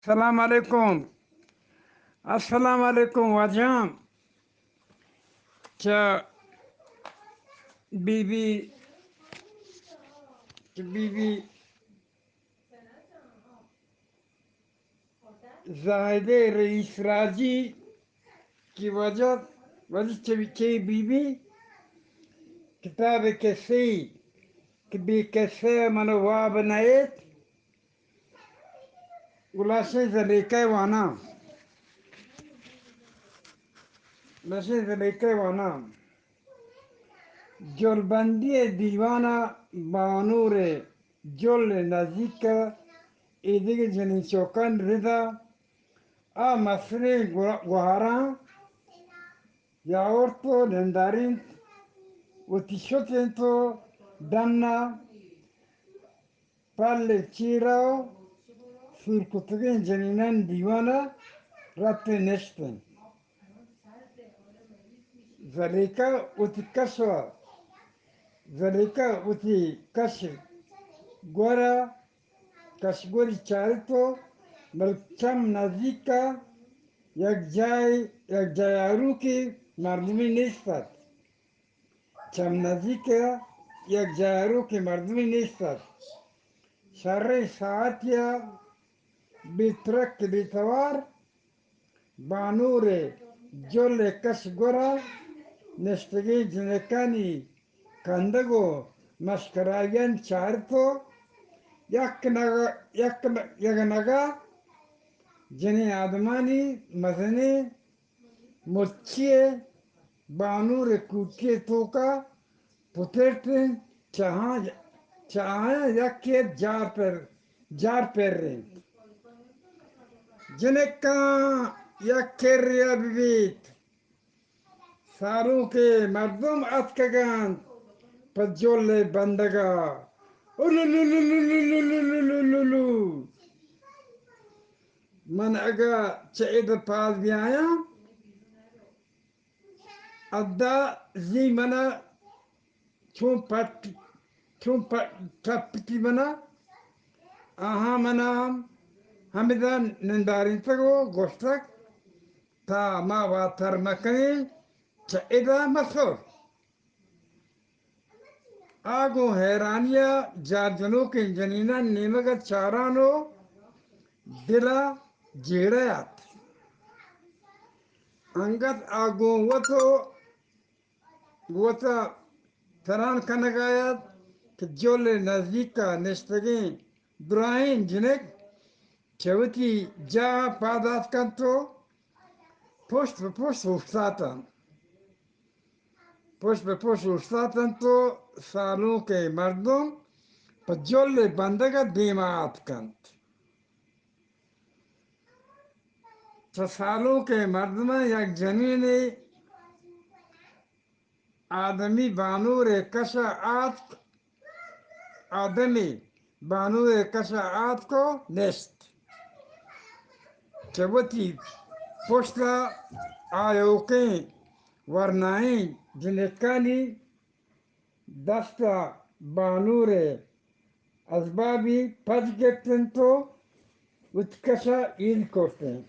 السلام علیکم. السلام علیکم واجہاں. چہ بی بی، چہ بی بی زاہدہ رئیس راجی کہ واجہ، واجہ چہ، چہ بی بی کتاب کسے کہ بے کسے من واب نئیت، گلاشیں زلیکہ واناں، گلاشیں زلیکہ واناں. جلبندی دیوان ءَ بانور ءِ جل ءِ نزیک ءَ ایدگہ جنین چوکانی رد ءَ آ مستریں گو-، گوہاراں یاورت ءُ نندارینت، وتی شت انت ءُ ڈن ءَ پل ءِ چیر ءَ سور کتگیں جنینانی دیوان ءَ رپت ءُ نشت انت. زلیکہ وتی کش ءَ، زلیکہ وتی کش گور ءَ، کشگوری چارت ءُ بلے چم نزیک ءَ یک جاہے، یک جاہے آروکے مردمے نیست ات. چم نزیک ءَ یک جاہے آروکے مردمے نیست ات. شریں ساعتے ءَ بے ترک بے توار بانور ءِ جل ءِ کش گور ءَ نشتگیں جنکانی کندگ ءُ مشکرائیان چارت ءُ یک نگہ، یک ن-، یک نگہ جنین آدمانی مزنیں مچی ءَ بانور ءِ کوٹی ءِ توک ءَ پترت انت، چہ آ-، چہ آیاں یکے جار پر، جار پر انت. جنکاں یک کرے ءَ بہ بیت، سالونکیں مردم اتکگ انت پہ جل ءِ بندگ ءَ. اولولولولولولولولولولو. من اگاں چہ اد ءَ پاد بیایاں، ادا زی من ءَ چون پٹ، چون پٹ، ٹپتی من ءَ، آہاں من ءَ ہم ہمدا نندارینتگ ءُ گوشتگ، تا ما واتر مکنیں، چہ ادا مسر. آ گوں حیرانی ءَ جار جنوکیں جنینانی نیمگ ءَ چاران ءُ دل ءَ جیڑہ ات. انگت آ گوں وت ءُ وت ءَ تران کنگ ءَ ات کہ جل ءِ نزیک ءَ نشتگیں دراہیں جنک چہ وتی جاہ ءَ پاد آتک انت ءُ پشت پہ پشت اوشتات انت. پشت پہ پشت اوشتات انت ءُ سالونکیں مردم پہ جل ءِ بندگ ءَ دیم ءَ آتک انت. چہ سالونکیں مردماں یک جنینے آدمی بانور ءِ کش ءَ آتک، آدمی بانور ءِ کش ءَ آتک ءُ نشت، کہ وتی پشت ءَ آیوکیں ورنائیں جنکانی دست ءَ بانور ءِ ازبابی پچ گپت انت ءُ وتی کش ءَ ایل کرت انت.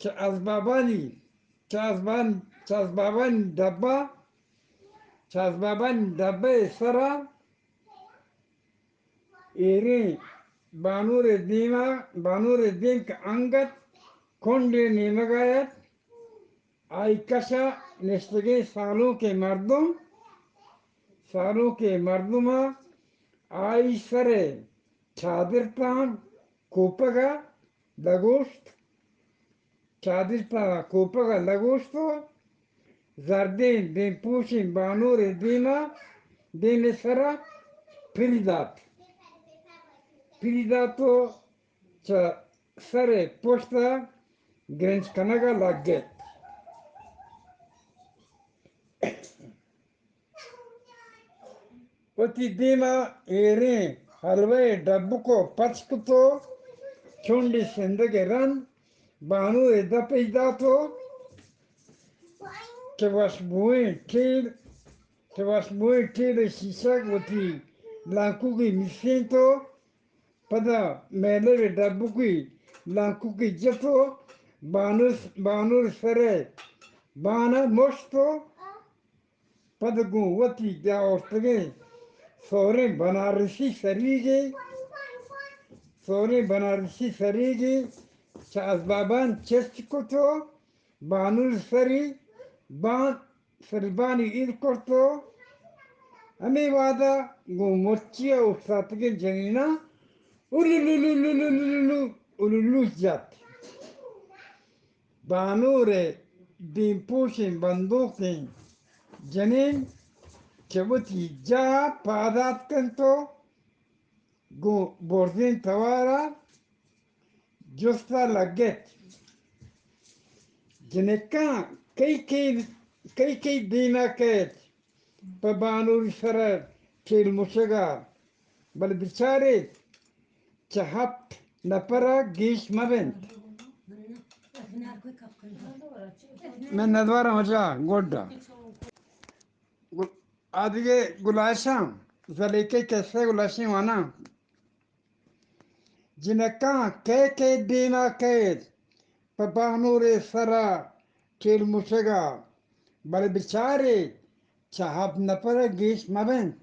چہ ازبابانی، چہ ازبان-، چہ ازبابانی ڈبہ، چہ ازبابانی ڈبہ ءِ سرا ایریں بانور ءِ دیما، بانور ءِ دیم کہ انگت کنڈے نیمگا ات، آئی کشا نشتگیں سالونکیں مردم، سالونکیں مردما آئی سر ءِ چادر تاں کوپگا لگوشت، چادر تاں کوپگا لگوشت و زردیں دیم پوشیں بانور ءِ دیما، دیم ءِ سرا پری دات، پری دات و چہ سر ءِ پشت ءَ گرنچ کنگ ءَ لگ ات۔ وتی دیم ءَ ایریں حلوہ ءِ ڈبک ءَ پچ کت و چنڈے سندگ ءَ رند بانور ءِ دپ ءَ دات و کہ وشبوئیں ٹیل، کہ وشبوئیں ٹیل ءِ شیشگ وتی لانکوکی میسینت و پدا میلر ڈبوکی لانکوکی جت و بانور، بانور سر ء بان ء مشت و پد گوں وتی بیا آورتگیں سوریں بنارسی سریگے، سوریں بنارسی سریگے چہ ازباباں چست کت و بانور سری بان، سربانی ایر کرت و ہمے وہدا گوں مچی ء اوشتاتگیں جنیناں الولولولولولولو، الولو جت۔ بانور ء دیمپوشیں بندوکیں جنین چہ وتی جاہ ء پاد آتکنت و گوں برزیں توار ء جست ء لگت، جنکاں کئی کئی، کئی کئی دیم ء کئیت پہ بانوری سر ء ٹیل مشگ ء، بلے بچاریت چہ ہپت نپر ء گیش مہ بنت۔ من ندوارم اجا گڈ ء۔ گل-، آ دگہ گلاشاں، زلیکہ کسہ گلاشیں واناں۔ جنکاں کئے کئے دیم ء کئیت پہ بانور ء سر ء ٹیل مشگ ء، بلے بچارے چہ ہپت نپر ء گیش مہ بنت۔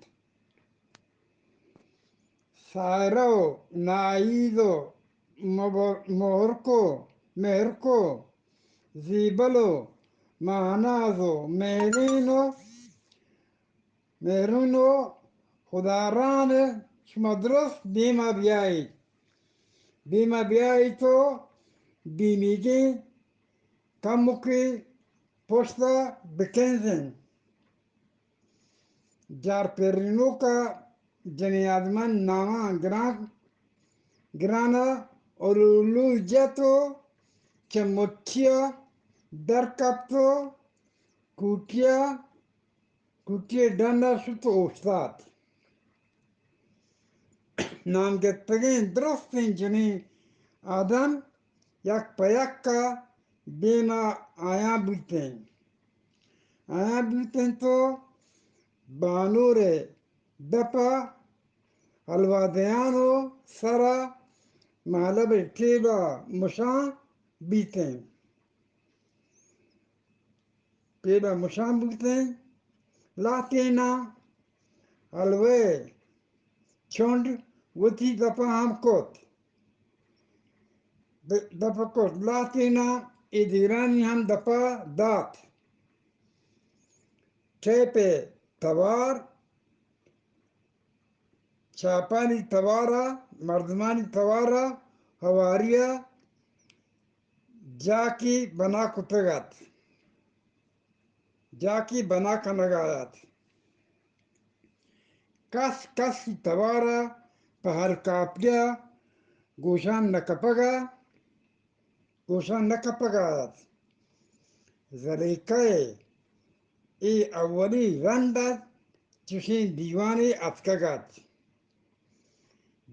سائرہ و ناہید و مبر-، مہرک و مہرک و زیبل و مہناز و مہرین و مہرون و خداران، شما درست دیما بیایت۔ دیما بیایت و دیمیگیں کمکے پشتا بکنزن۔ جار پرینوکا جنین آدمان ناما گران، گرانا الولو جت و چہ مچیا در کپت و کوٹیا، کوٹی ڈنڈا شت و اوشتات۔ نام گپتگیں درستیں جنین آدم یک پہ یک ء دیم ء آیاں بوتیں۔ آیاں بوتیں تو بانور ء دپ ء حلوا دیان و سر ء مہلب ء ٹیب ء مشان بیتیں۔ پیبہ مشان بوتیں۔ لہتیناں حلوہ ء چنڈ وتی دپا ہم کت۔ د-، دپا کت۔ لہتیناں اے دیرانی ہم دپا دات۔ ٹیپ ء توار، چاپانی توار ء، مردمانی توار ء، ہواری ء جاکی بنا کتگ ات۔ جاکی بنا کنگ ء ات۔ کس کسی توار ء پہ ہر کاپی ء گوشان نہ کپگ ء، گوشان نہ کپگ ء ات۔ زلیخا ء اے اولی رند ات چشیں دیوانے اتکگ ات۔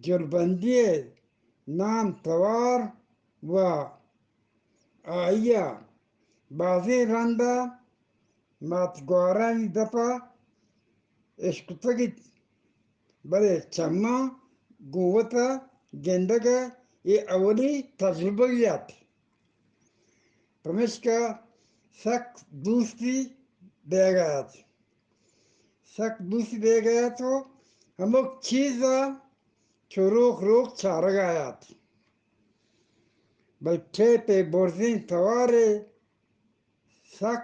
جلبندی ء نام توار و آئی ء بازیں رند ء مات گوارانی دپ ء اشکتگ ات، بلے چماں گوں وت ء گندگ ء اے اولی تجربہ ات۔ پمیشکا سک دوستی بیگ ء ات۔ سک دوستی بیگ ء ات و ہمک چیز ء چو روک روک چارگ ء ات۔ بلے ٹیپ ء برزیں توارے سک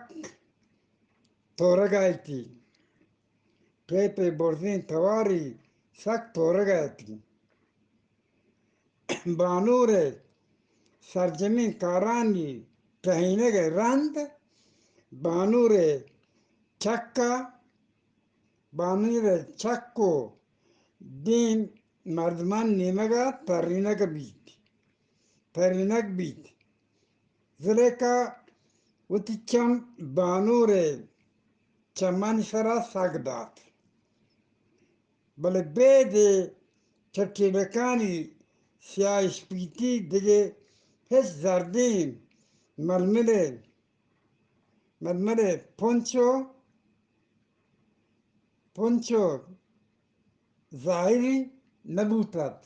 تورگ ء اتی۔ ٹیپ ء برزیں تواری سک تورگ ء اتی۔ بانور ء سرجمیں کارانی ٹہینگ ء رند بانور ء چک ء، بانور ء چک و دیم مردمان نیمگ ء ترینگ بیت، ترینگ بیت۔ زلیخا وتی چم بانور ء چمانی سرا سگ دات۔ بلے بید ء چہ ٹیلکانی سیاہ اسپیتی دگہ ہچ زردیں ململ ء، ململ ء پنچ و، پنچ و ظاہری نہ بوتت۔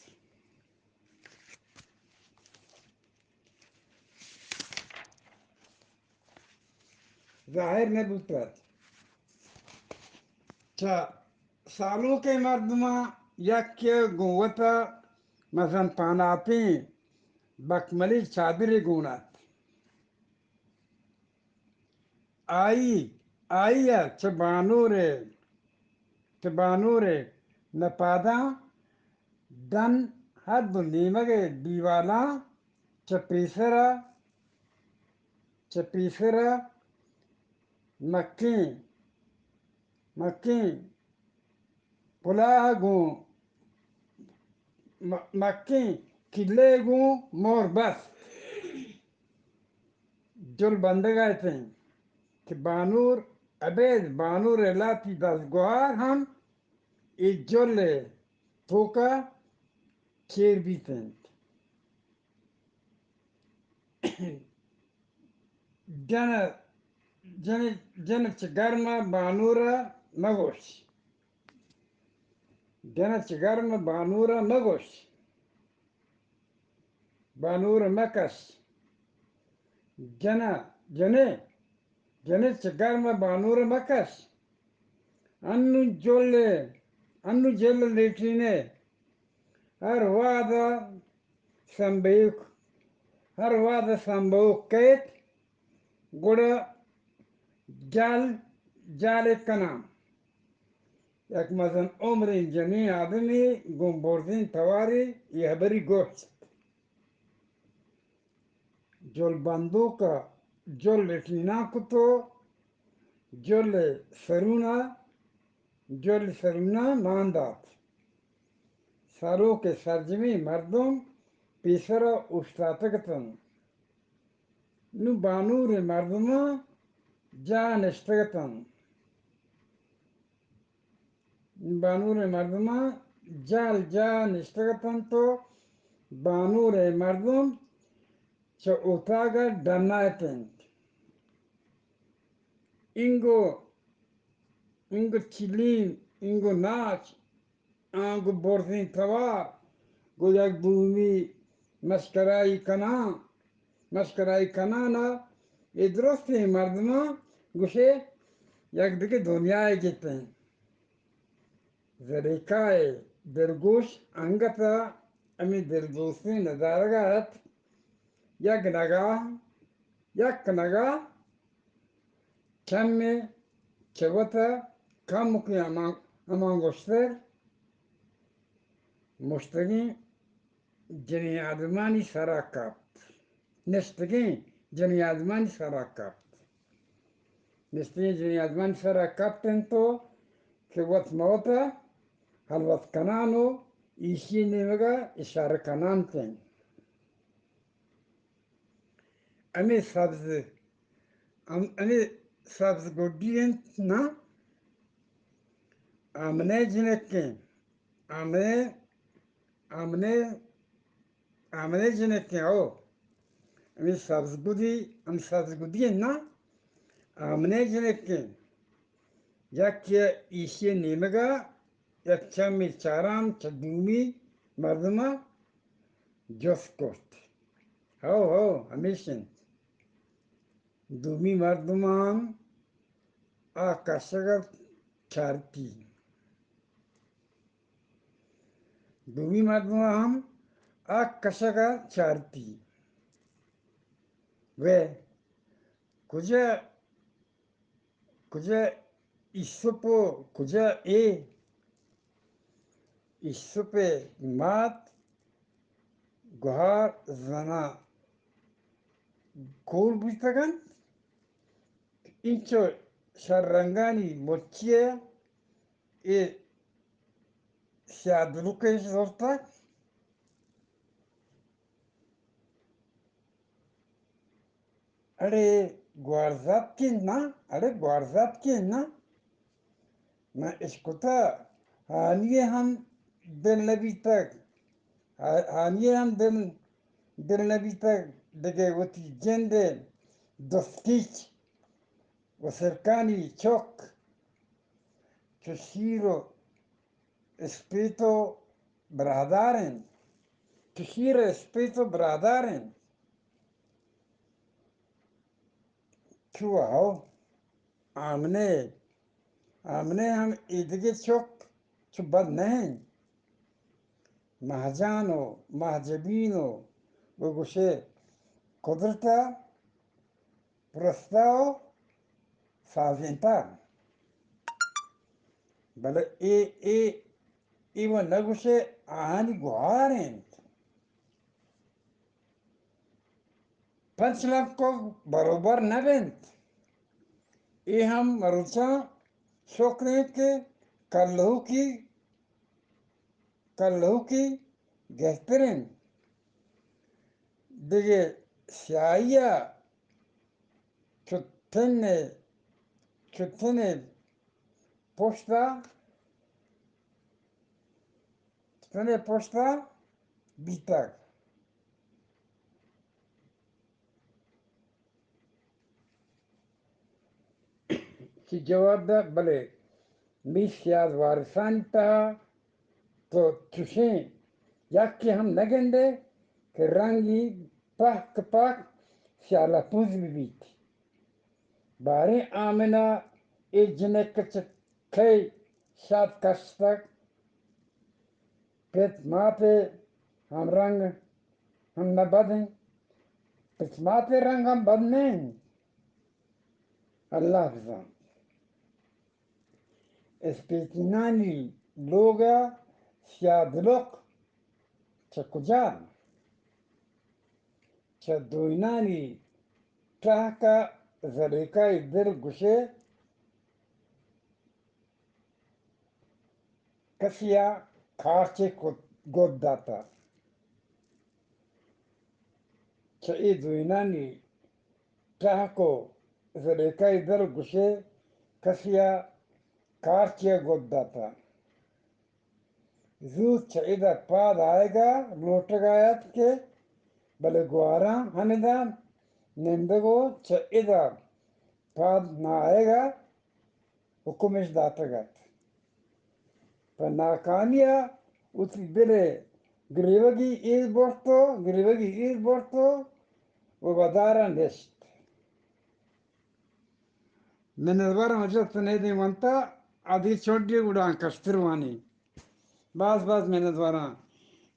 ظاہر نہ بوتت۔ چہ سالونکیں مردماں یکے گوں وتا مزن پاناتیں بکملی چادرے گون ات۔ آئی، آئی ء چہ بانور ء، چہ بانور ء نپاداں ڈن حد و نیمگ ء دیوالاں چہ پیسر ء، چہ پیسر ء مکیں، مکیں پلاہ گوں م-، مکیں کلے گوں مور بست۔ جل بندگ ء اتیں کہ بانور ابید بانور ء لاتی دزگوہار ہم اے جل ء توکا چیر بیت انت۔ جن، جن، جن چہ گرم بانور مگوش۔ جن چہ گرم بانور مگوش۔ بانور مکش۔ جن، جن، جن چہ گرم بانور مکش۔ انوں جل، انوں جل لیٹرینے۔ ہر وہد سمبیوک، ہر وہد سمبوک کیت، گڑا جال، جال کناں۔ یک مزن عمریں جنین آدمی گوں برزیں توارے اے ہبری گوشت۔ جل بندوک ء جل ٹیناں کت و جل سرون ء، جل سرون ء مان دات۔ سروک ء سرجمیں مردم پیسر ء اوشتاتگ اتنت۔ نوں بانور ء مردماں جاہ نشتگ اتنت۔ بانور ء مردماں جال جاہ نشتگ اتنت و بانور ء مردم چہ اوتاگ ء ڈنا اتنت۔ اینگو، اینگو چلیم، اینگو ناچ، آنگو برزیں توار، گوں یک دومی مسکرائی کنان، مسکرائی کنان ء اے درستیں مردماں گوشے یک دگہ دنیائے گپیں۔ زلیخا ء دلگوش انگت ء ہمے دلدوستیں ندارگ ء ات۔ یک نگاہ، یک نگاہ چمے چہ وت ء کمکیں ہما، ہما گوشتر مشتگیں جنین آدمانی سرا کپت۔ نشتگیں جنین آدمانی سرا کپت۔ نشتگیں جنین آدمانی سرا کپت انت و کہ وت موت ء ہلوت کنان و ایشی نیمگ ء اشارہ کنان انت۔ ہمے سبز، ہم-، ہمے سبز گڈی انت نا؟ آمنے جنکیں، آمنے، آمنے، آمنے جنکیں، او۔ ہمے سبز گڈی، ہم سبز گڈی انت نا؟ آمنے جنکیں۔ یک ایشی نیمگا یک چمی چاران چہ دومی مردما جست کرت۔ ہو، ہو، ہمیش انت۔ دومی مردم ہم آ کشگ ء چارتی۔ دومی مردم ہم آ کشگ ء چارتی۔ وے کجا، کجا ایسپ و کجا اے؟ ایسپ ء مات گوہار زنا کور بوتگ انت، اینچو شر رنگانی مچی ء اے سیاہ دلوکش زرتگ۔ اڑے گوارزاتکیں نا، اڑے گوارزاتکیں نا۔ من اشکتہ، ہانی ء ہم دل نہ بیتگ، ہا-، ہانی ء ہم دل، دل نہ بیتگ، دگہ وتی جند ء دستکیچ و سرکانی چک چو شیر و اسپیت و برادار انت، کشیر اسپیت و برادار انت۔ چو ہو آمنے، آمنے ہم ایدگہ چک چو بد نہ انت۔ مہجان و مہجبین و بگوشے قدرتا پرستہ و سازینتہ۔ بلے اے، اے، اے و نگوشے آہانی گوہار انت۔ پنچ لکوک بروبر نہ بنت۔ اے ہم مروچاں شکر انت کہ کلہوکی، کلہوکی گہتر انت۔ دگہ سیاہی ء چتن ء، چتن ء پشت ء، چتن ء پشت ء بیتگ۔ چی جواب دات، بلے میش یاد وارثانی تہا تو چشیں یکے ہم نہ گندے کہ رنگی پہک پہک سیاہ لپوز بہ بیت۔ باریں آمنا اے جنک چہ کئی شات کشتگ؟ پت مات ء ہم رنگ ہم نہ بد انت۔ پت مات ء رنگ ہم بد نہ انت۔ اللہ بزانت۔ اسپیتینانی لوگ ء سیاہ دلک چہ کجا؟ چہ دوئینانی ٹہک ء زلیکائی دل گوشے کسی ء کارچے کت، گد داتہ۔ چہ اے دوئینانی ٹہک و زلیکائی دل گوشے کسی ء کارچے ء گد داتہ۔ زوت چہ ادا پاد آیگ ء لوٹگ ء ات کہ بلے گواراں ہمدا نندگ و چہ ادا پاد نہ آیگ ء حکمش داتگ ات۔ پہ ناکامی ء وتی دل ء گریوگی ایر برت و، گریوگی ایر برت و، و ودار ء نشت۔ منتوار ہم اجت نے دے ونتا، ادی چوڈی گڑا کشتر وانی۔ باز باز منتواراں۔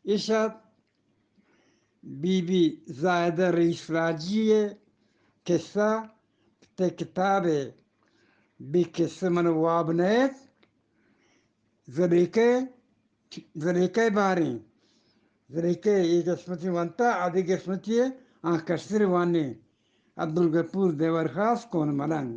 ایشت بی بی زاہدہ رئیس راجی ء قصہ، تے کتاب ء بی قصہ من واب نیت، زلیکہ، زلیکہ باریں، زلیکہ اے قسمتی ونتا، ادی قسمتی آں کشتر وانیں۔ عبدالغفور دیور خاص کون ملنگ۔